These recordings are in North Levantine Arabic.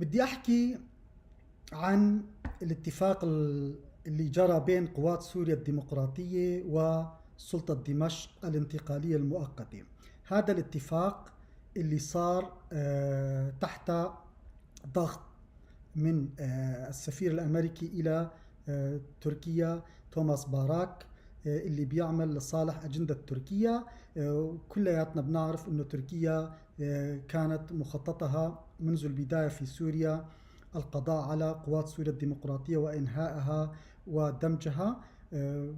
بدي أحكي عن الاتفاق اللي جرى بين قوات سوريا الديمقراطية وسلطة دمشق الانتقالية المؤقتة. هذا الاتفاق اللي صار تحت ضغط من السفير الأمريكي إلى تركيا توماس باراك، اللي بيعمل لصالح أجندة تركيا. كلياتنا بنعرف أنه تركيا كانت مخططها منذ البداية في سوريا القضاء على قوات سوريا الديمقراطية وإنهائها ودمجها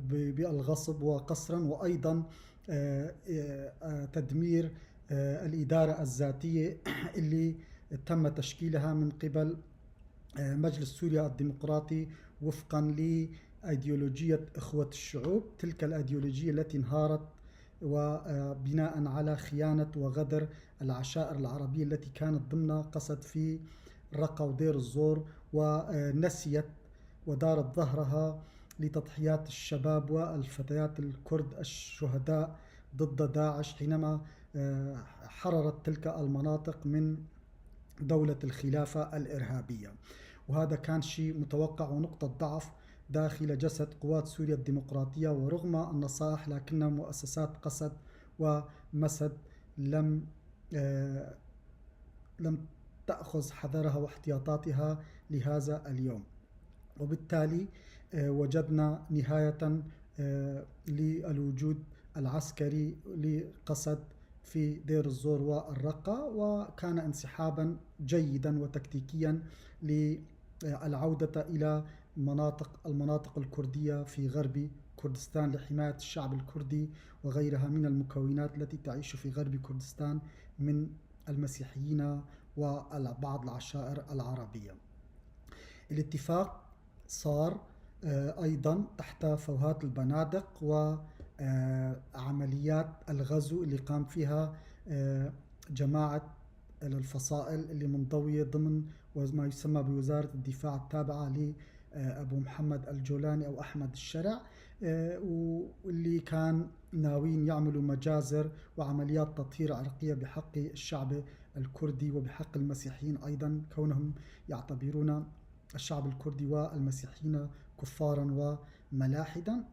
بالغصب وقسرا، وأيضا تدمير الإدارة الذاتية اللي تم تشكيلها من قبل مجلس سوريا الديمقراطي وفقا لأيديولوجية إخوة الشعوب، تلك الأيديولوجية التي انهارت وبناء على خيانة وغدر العشائر العربية التي كانت ضمن قسد في الرقة ودير الزور، ونسيت ودارت ظهرها لتضحيات الشباب والفتيات الكرد الشهداء ضد داعش حينما حررت تلك المناطق من دولة الخلافة الإرهابية. وهذا كان شيء متوقع ونقطة ضعف داخل جسد قوات سوريا الديمقراطية، ورغم النصائح لكن مؤسسات قسد ومسد لم تأخذ حذرها واحتياطاتها لهذا اليوم، وبالتالي وجدنا نهاية للوجود العسكري لقسد في دير الزور والرقة، وكان انسحابا جيدا وتكتيكيا للعودة إلى المناطق الكردية في غرب كردستان لحماية الشعب الكردي وغيرها من المكونات التي تعيش في غرب كردستان من المسيحيين وبعض العشائر العربية. الاتفاق صار أيضا تحت فوهات البنادق وعمليات الغزو اللي قام فيها جماعة الفصائل اللي منضوية ضمن ما يسمى بوزارة الدفاع التابعة لأبو محمد الجولاني أو أحمد الشرع، واللي كان ناويين يعملوا مجازر وعمليات تطهير عرقية بحق الشعب الكردي وبحق المسيحيين أيضا، كونهم يعتبرون الشعب الكردي والمسيحيين كفارا وملاحدا،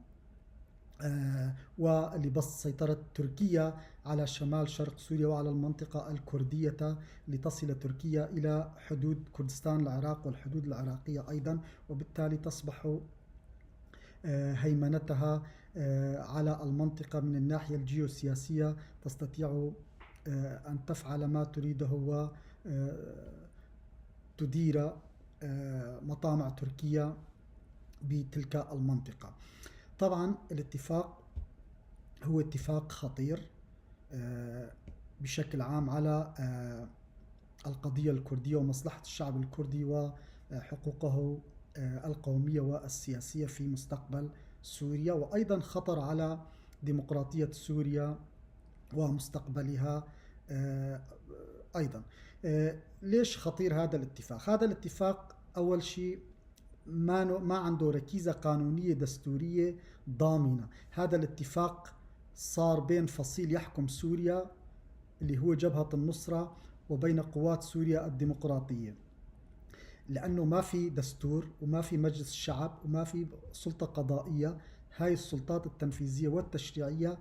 ولبسط سيطرة تركيا على شمال شرق سوريا وعلى المنطقة الكردية لتصل تركيا إلى حدود كردستان العراق والحدود العراقية أيضا، وبالتالي تصبح هيمنتها على المنطقة من الناحية الجيوسياسية، تستطيع أن تفعل ما تريده وتدير مطامع تركيا بتلك المنطقة. طبعا الاتفاق هو اتفاق خطير بشكل عام على القضية الكردية ومصلحة الشعب الكردي وحقوقه القومية والسياسية في مستقبل سوريا، وأيضا خطر على ديمقراطية سوريا ومستقبلها أيضا. ليش خطير هذا الاتفاق؟ هذا الاتفاق أول شيء ما عنده ركيزة قانونية دستورية ضامنة. هذا الاتفاق صار بين فصيل يحكم سوريا اللي هو جبهة النصرة وبين قوات سوريا الديمقراطية، لأنه ما في دستور وما في مجلس الشعب وما في سلطة قضائية. هاي السلطات التنفيذية والتشريعية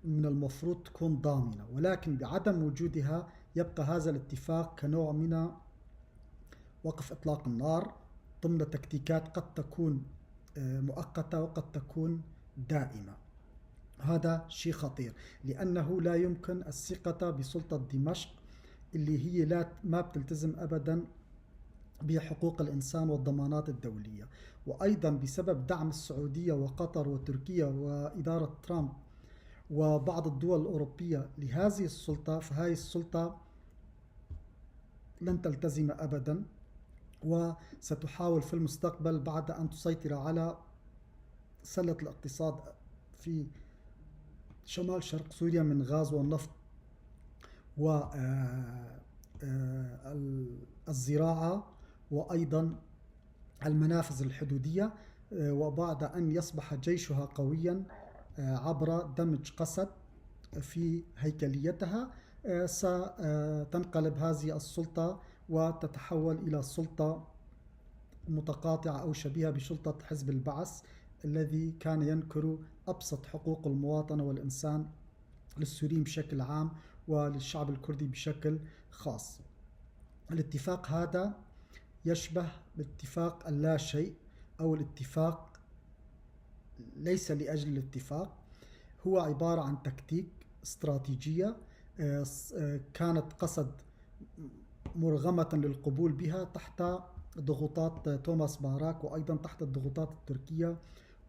من المفروض تكون ضامنة، ولكن بعدم وجودها يبقى هذا الاتفاق كنوع من وقف إطلاق النار ضمن تكتيكات قد تكون مؤقتة وقد تكون دائمة. هذا شيء خطير، لأنه لا يمكن الثقة بسلطة دمشق اللي هي ما بتلتزم أبدا بحقوق الإنسان والضمانات الدولية، وأيضا بسبب دعم السعودية وقطر وتركيا وإدارة ترامب وبعض الدول الأوروبية لهذه السلطة، فهذه السلطة لن تلتزم أبدا، وستحاول في المستقبل بعد أن تسيطر على سلة الاقتصاد في شمال شرق سوريا من غاز والنفط والزراعة وأيضا المنافذ الحدودية، وبعد أن يصبح جيشها قويا عبر دمج قسد في هيكليتها، ستنقلب هذه السلطة وتتحول إلى سلطة متقاطعة أو شبيهة بسلطة حزب البعث الذي كان ينكر أبسط حقوق المواطنة والإنسان للسوريين بشكل عام وللشعب الكردي بشكل خاص. الاتفاق هذا يشبه باتفاق اللا شيء أو الاتفاق ليس لأجل الاتفاق، هو عبارة عن تكتيك استراتيجية كانت قسد مرغمة للقبول بها تحت ضغوطات توماس باراك، وأيضا تحت الضغوطات التركية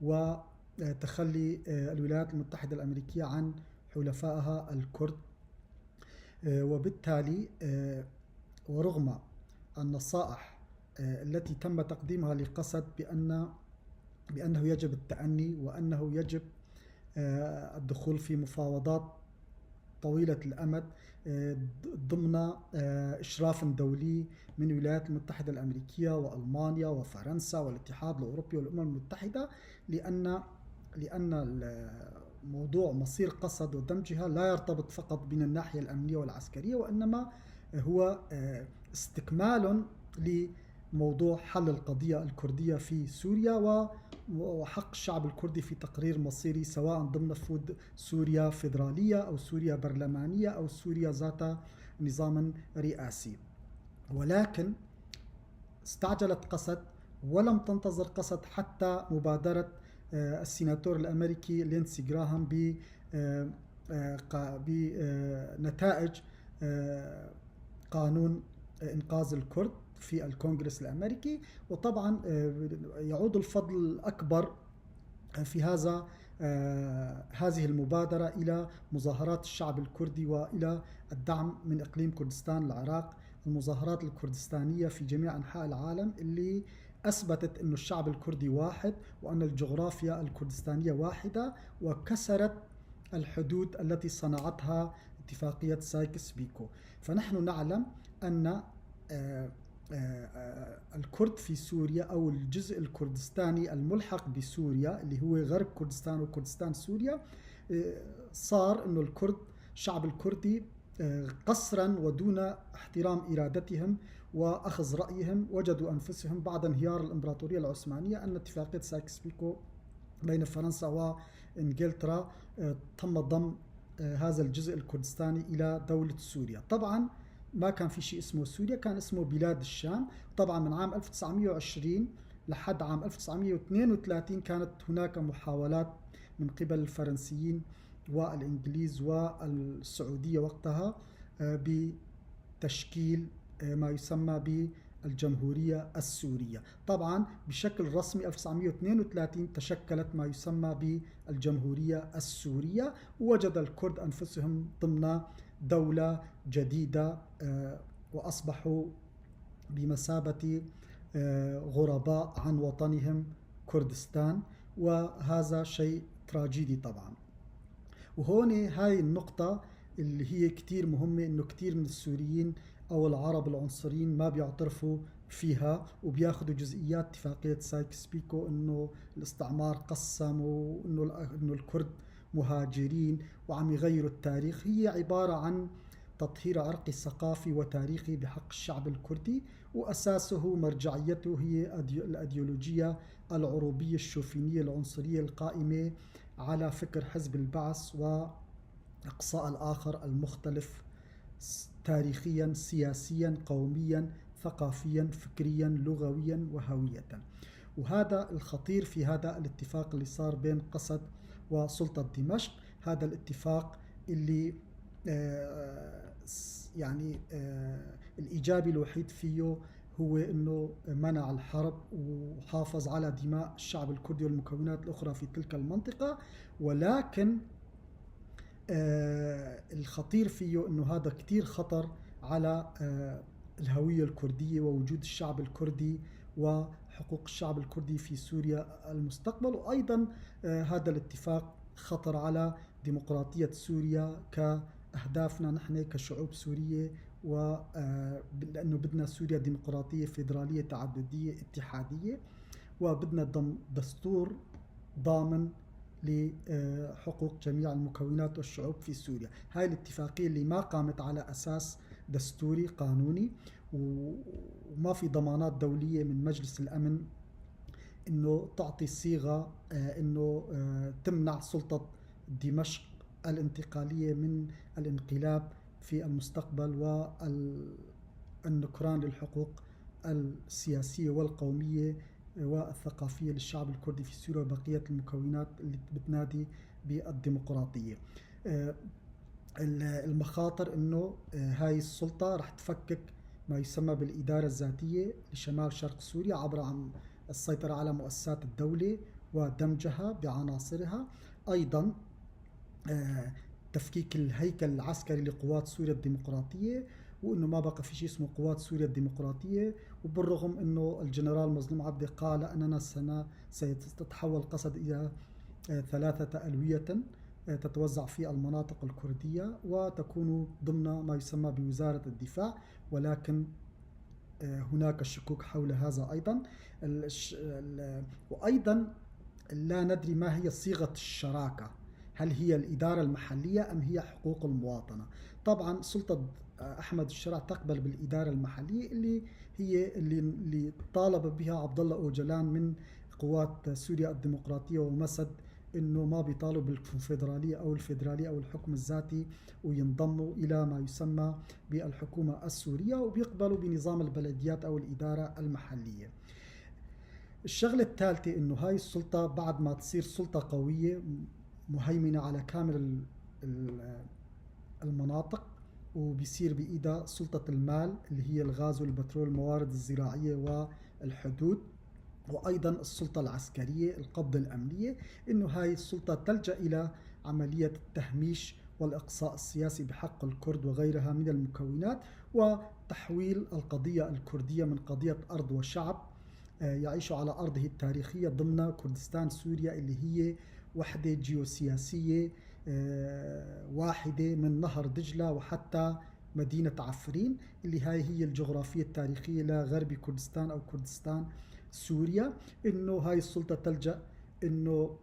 وتخلي الولايات المتحدة الأمريكية عن حلفائها الكرد. وبالتالي ورغم النصائح التي تم تقديمها لقسد بأنه يجب التأني وأنه يجب الدخول في مفاوضات طويلة الأمد ضمن إشراف دولي من الولايات المتحدة الأمريكية وألمانيا وفرنسا والاتحاد الأوروبي والأمم المتحدة، لأن موضوع مصير قسد ودمجها لا يرتبط فقط من الناحية الأمنية والعسكرية، وإنما هو استكمال لموضوع حل القضية الكردية في سوريا وحق الشعب الكردي في تقرير مصيري، سواء ضمن سوريا فيدرالية أو سوريا برلمانية أو سوريا ذات نظام رئاسي. ولكن استعجلت قسد ولم تنتظر قسد حتى مبادرة السيناتور الأمريكي ليندسي جراهام بنتائج قانون إنقاذ الكرد في الكونغرس الأمريكي. وطبعا يعود الفضل الأكبر في هذه المبادرة إلى مظاهرات الشعب الكردي وإلى الدعم من إقليم كردستان العراق، المظاهرات الكردستانية في جميع أنحاء العالم اللي أثبتت أن الشعب الكردي واحد وأن الجغرافيا الكردستانية واحدة، وكسرت الحدود التي صنعتها اتفاقية سايكس بيكو. فنحن نعلم أن الكرد في سوريا أو الجزء الكردستاني الملحق بسوريا اللي هو غرب كردستان وكردستان سوريا، صار أنه الكرد الشعب الكردي قسرا ودون احترام إرادتهم وأخذ رأيهم وجدوا أنفسهم بعد انهيار الإمبراطورية العثمانية أن اتفاقية سايكس بيكو بين فرنسا وإنجلترا تم ضم هذا الجزء الكردستاني إلى دولة سوريا. طبعا ما كان في شيء اسمه سوريا، كان اسمه بلاد الشام. طبعا من عام 1920 لحد عام 1932 كانت هناك محاولات من قبل الفرنسيين والإنجليز والسعودية وقتها بتشكيل ما يسمى بالجمهورية السورية. طبعا بشكل رسمي 1932 تشكلت ما يسمى بالجمهورية السورية، ووجد الكرد أنفسهم ضمن دولة جديدة وأصبحوا بمثابة غرباء عن وطنهم كردستان، وهذا شيء تراجيدي طبعا. وهون هاي النقطة اللي هي كتير مهمة، إنه كتير من السوريين أو العرب العنصريين ما بيعترفوا فيها وبياخذوا جزئيات اتفاقية سايكس بيكو إنه الاستعمار قسم وإنه الكرد مهاجرين وعم يغيروا التاريخ. هي عبارة عن تطهير عرقي ثقافي وتاريخي بحق الشعب الكردي، وأساسه مرجعيته هي الأيديولوجية العروبية الشوفينية العنصرية القائمة على فكر حزب البعث وإقصاء الآخر المختلف تاريخيا سياسيا قوميا ثقافيا فكريا لغويا وهوية. وهذا الخطير في هذا الاتفاق اللي صار بين قسد وسلطة دمشق، هذا الاتفاق اللي يعني الإيجابي الوحيد فيه هو أنه منع الحرب وحافظ على دماء الشعب الكردي والمكونات الأخرى في تلك المنطقة، ولكن الخطير فيه أنه هذا كتير خطر على الهوية الكردية ووجود الشعب الكردي وحقوق الشعب الكردي في سوريا المستقبل. وأيضا هذا الاتفاق خطر على ديمقراطية سوريا كأهدافنا نحن كشعوب سورية، ولأنه بدنا سوريا ديمقراطية فيدرالية تعددية اتحادية، وبدنا دستور ضامن لحقوق جميع المكونات والشعوب في سوريا. هاي الاتفاقية اللي ما قامت على أساس دستوري قانوني، وما في ضمانات دولية من مجلس الأمن إنه تعطي صيغة إنه تمنع سلطة دمشق الانتقالية من الانقلاب في المستقبل والنكران للحقوق السياسية والقومية والثقافية للشعب الكردي في سوريا وبقية المكونات اللي بتنادي بالديمقراطية. المخاطر إنه هاي السلطة رح تفكك ما يسمى بالإدارة الذاتية لشمال شرق سوريا عبر السيطرة على مؤسسات الدولة ودمجها بعناصرها، أيضا تفكيك الهيكل العسكري لقوات سوريا الديمقراطية، وإنه ما بقى في شيء اسمه قوات سوريا الديمقراطية. وبالرغم إنه الجنرال مظلوم عبدي قال أننا ستتحول قسد إلى 3 ألوية تتوزع في المناطق الكردية وتكون ضمن ما يسمى بوزارة الدفاع، ولكن هناك شكوك حول هذا أيضا. وأيضا لا ندري ما هي صيغة الشراكة، هل هي الإدارة المحلية أم هي حقوق المواطنة؟ طبعا سلطة أحمد الشرع تقبل بالإدارة المحلية اللي هي اللي طالب بها عبد الله أوجلان من قوات سوريا الديمقراطية ومسد، إنه ما بيطالب بالكونفدرالية أو الفيدرالية أو الحكم الذاتي وينضموا إلى ما يسمى بالحكومة السورية، وبيقبلوا بنظام البلديات أو الإدارة المحلية. الشغلة الثالثة إنه هاي السلطة بعد ما تصير سلطة قوية مهيمنة على كامل المناطق، وبيصير بإيدها سلطة المال اللي هي الغاز والبترول والموارد الزراعية والحدود، وأيضا السلطة العسكرية القبضة الأمنية، إنه هاي السلطة تلجأ إلى عملية التهميش والإقصاء السياسي بحق الكرد وغيرها من المكونات، وتحويل القضية الكردية من قضية أرض وشعب يعيش على أرضه التاريخية ضمن كردستان سوريا اللي هي وحدة جيوسياسية واحدة من نهر دجلة وحتى مدينة عفرين، اللي هاي هي الجغرافية التاريخية لغرب كردستان أو كردستان سوريا. إنه هاي السلطة تلجأ إنه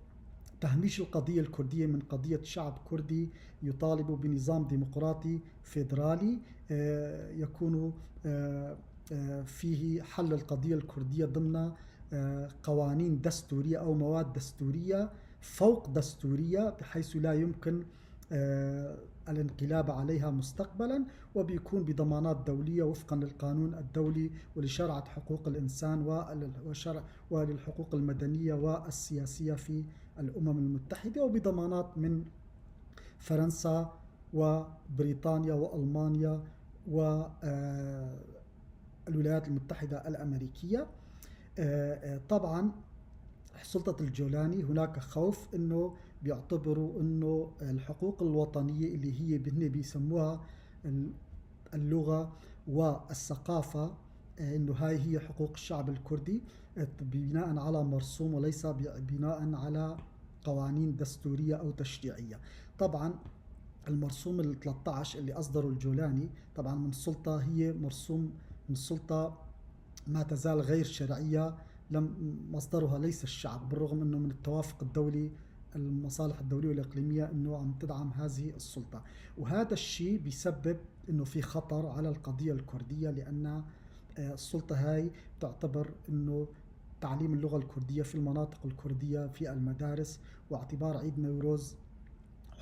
تهميش القضية الكردية من قضية شعب كردي يطالب بنظام ديمقراطي فيدرالي يكون فيه حل القضية الكردية ضمن قوانين دستورية أو مواد دستورية فوق دستورية، بحيث لا يمكن الانقلاب عليها مستقبلا، وبيكون بضمانات دولية وفقا للقانون الدولي ولشرعة حقوق الإنسان وللحقوق المدنية والسياسية في الأمم المتحدة، وبضمانات من فرنسا وبريطانيا وألمانيا والولايات المتحدة الأمريكية. طبعا سلطة الجولاني هناك خوف أنه بيعتبروا أنه الحقوق الوطنية اللي هي بيسموها اللغة والثقافة، أنه هاي هي حقوق الشعب الكردي بناء على مرسوم وليس بناء على قوانين دستورية أو تشريعية. طبعا المرسوم ال 13 اللي أصدره الجولاني طبعا من سلطة، هي مرسوم من سلطة ما تزال غير شرعية، لم مصدرها ليس الشعب، بالرغم أنه من التوافق الدولي المصالح الدولية والإقليمية أنه عم تدعم هذه السلطة. وهذا الشيء بيسبب أنه في خطر على القضية الكردية، لأن السلطة هاي تعتبر أنه تعليم اللغة الكردية في المناطق الكردية في المدارس، واعتبار عيد نوروز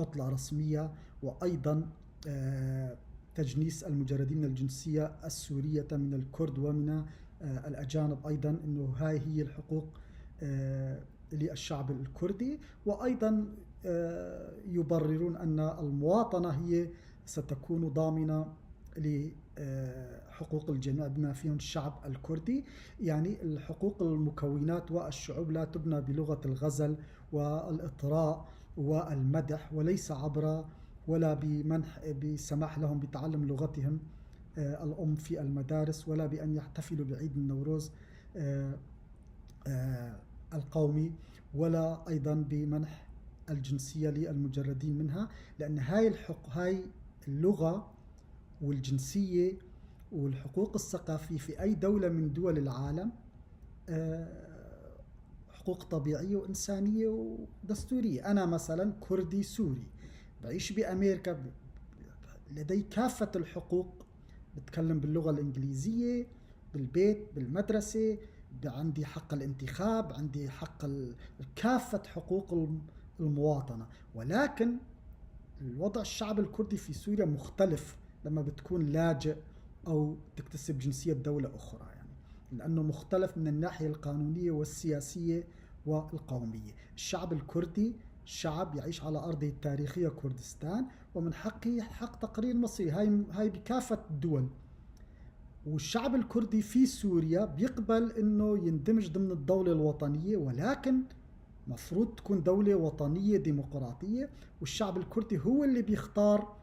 عطلة رسمية، وأيضا تجنيس المجردين من الجنسية السورية من الكرد ومن الأجانب أيضا، أنه هاي هي الحقوق للشعب الكردي. وأيضا يبررون أن المواطنة هي ستكون ضامنة لحقوق الجميع بما فيهم الشعب الكردي. يعني الحقوق المكونات والشعوب لا تبنى بلغة الغزل والإطراء والمدح، وليس عبر ولا بمنح بسماح لهم بتعلم لغتهم الأم في المدارس، ولا بأن يحتفلوا بعيد النوروز القومي، ولا أيضا بمنح الجنسية للمجردين منها، لأن هاي هاي اللغة والجنسية والحقوق الثقافية في أي دولة من دول العالم حقوق طبيعية وإنسانية ودستورية. أنا مثلا كردي سوري بعيش بأمريكا، لدي كافة الحقوق بتكلم باللغة الإنجليزية بالبيت، بالمدرسة، عندي حق الانتخاب، عندي حق كافة حقوق المواطنة. ولكن الوضع الشعب الكردي في سوريا مختلف لما بتكون لاجئ أو تكتسب جنسية دولة أخرى، يعني لأنه مختلف من الناحية القانونية والسياسية والقومية. الشعب الكردي شعب يعيش على أرضه التاريخية كردستان، ومن حقه حق تقرير مصيري، هاي بكافة الدول. والشعب الكردي في سوريا بيقبل انه يندمج ضمن الدولة الوطنية، ولكن مفروض تكون دولة وطنية ديمقراطية، والشعب الكردي هو اللي بيختار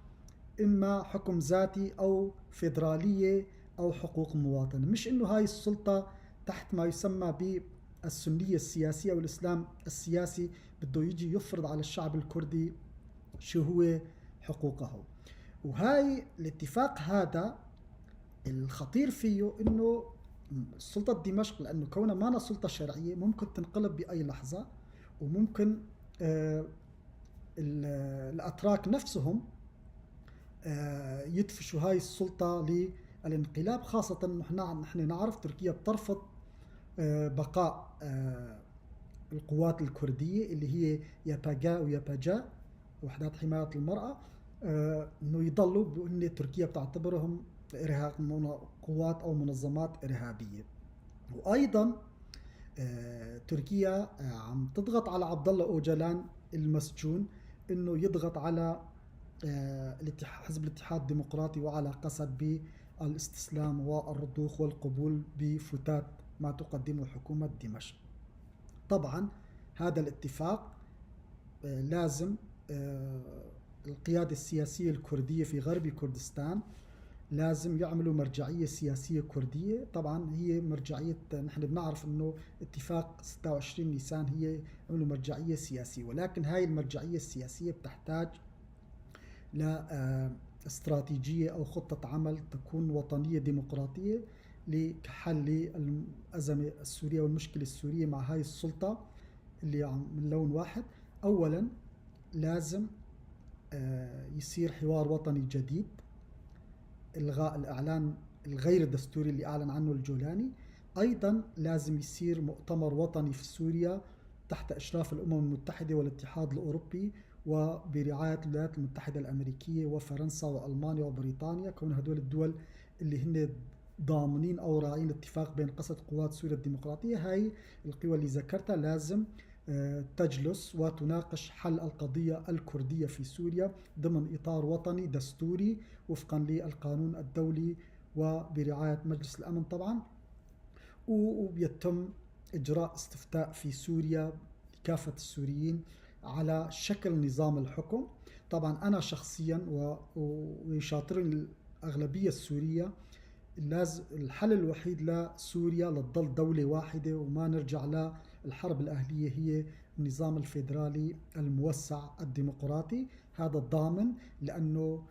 إما حكم ذاتي أو فيدرالية أو حقوق مواطنة، مش إنه هاي السلطة تحت ما يسمى بالسنية السياسية والإسلام السياسي بده يجي يفرض على الشعب الكردي شو هو حقوقه. وهاي الاتفاق هذا الخطير فيه إنه سلطة دمشق، لأنه كونها ما سلطة شرعية ممكن تنقلب بأي لحظة، وممكن الأتراك نفسهم يدفشوا هاي السلطة للانقلاب، خاصة نحن نعرف تركيا بترفض بقاء القوات الكردية اللي هي ياباجا وياباجا وحدات حماية المرأة، إنه يضلوا، بأن تركيا بتعتبرهم قوات أو منظمات إرهابية. وأيضا تركيا عم تضغط على عبد الله أوجلان المسجون إنه يضغط على حزب الاتحاد الديمقراطي وعلى قسد بالاستسلام والرضوخ والقبول بفتات ما تقدمه حكومة دمشق. طبعا هذا الاتفاق لازم القيادة السياسية الكردية في غرب كردستان لازم يعملوا مرجعية سياسية كردية. طبعا هي مرجعية، نحن بنعرف انه اتفاق 26 نيسان هي عملوا مرجعية سياسية، ولكن هاي المرجعية السياسية بتحتاج لاستراتيجية أو خطة عمل تكون وطنية ديمقراطية لحل الأزمة السورية والمشكلة السورية مع هاي السلطة اللي من لون واحد. أولا لازم يصير حوار وطني جديد، إلغاء الإعلان الغير الدستوري اللي أعلن عنه الجولاني. أيضا لازم يصير مؤتمر وطني في سوريا تحت إشراف الأمم المتحدة والاتحاد الأوروبي وبرعاية الولايات المتحدة الأمريكية وفرنسا وألمانيا وبريطانيا، كون هدول الدول اللي هن ضامنين أو راعين الاتفاق بين قسد قوات سوريا الديمقراطية. هاي القوى اللي ذكرتها لازم تجلس وتناقش حل القضية الكردية في سوريا ضمن إطار وطني دستوري وفقا للقانون الدولي وبرعاية مجلس الأمن طبعا. وبيتم إجراء استفتاء في سوريا لكافة السوريين على شكل نظام الحكم. طبعا أنا شخصيا ويشاطرني الأغلبية السورية، لازم الحل الوحيد لسوريا لتضل دولة واحدة وما نرجع للحرب الأهلية هي النظام الفيدرالي الموسع الديمقراطي. هذا الضامن، لأنه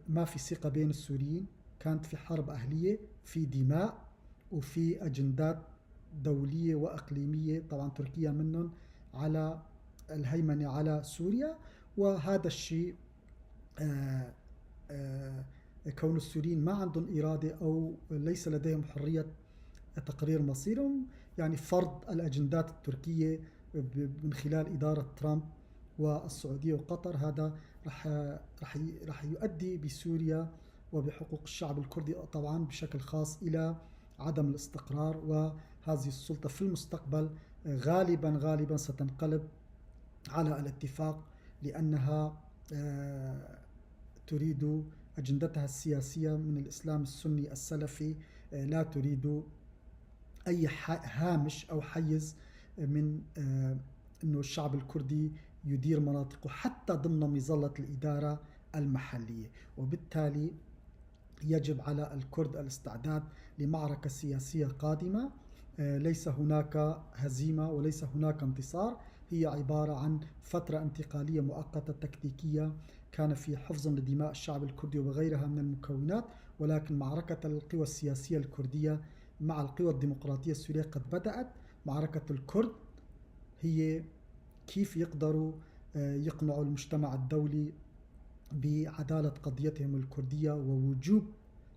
ما في ثقة بين السوريين، كانت في حرب أهلية، في دماء، وفي أجندات دولية وإقليمية طبعا تركيا منهم على الهيمنة على سوريا. وهذا الشيء كون السوريين ما عندهم إرادة أو ليس لديهم حرية تقرير مصيرهم، يعني فرض الأجندات التركية من خلال إدارة ترامب والسعودية وقطر، هذا رح يؤدي بسوريا وبحقوق الشعب الكردي طبعا بشكل خاص إلى عدم الاستقرار. وهذه السلطة في المستقبل غالبا ستنقلب على الاتفاق، لأنها تريد أجندتها السياسية من الإسلام السني السلفي، لا تريد أي هامش أو حيز من أنه الشعب الكردي يدير مناطقه حتى ضمن مظلة الإدارة المحلية. وبالتالي يجب على الكرد الاستعداد لمعركة سياسية قادمة، ليس هناك هزيمة وليس هناك انتصار، هي عبارة عن فترة انتقالية مؤقتة تكتيكية كان في حفظ لدماء الشعب الكردي وغيرها من المكونات. ولكن معركة القوى السياسية الكردية مع القوى الديمقراطية السورية قد بدأت. معركة الكرد هي كيف يقدروا يقنعوا المجتمع الدولي بعدالة قضيتهم الكردية ووجوب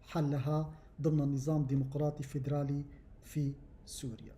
حلها ضمن النظام الديمقراطي الفيدرالي في سوريا.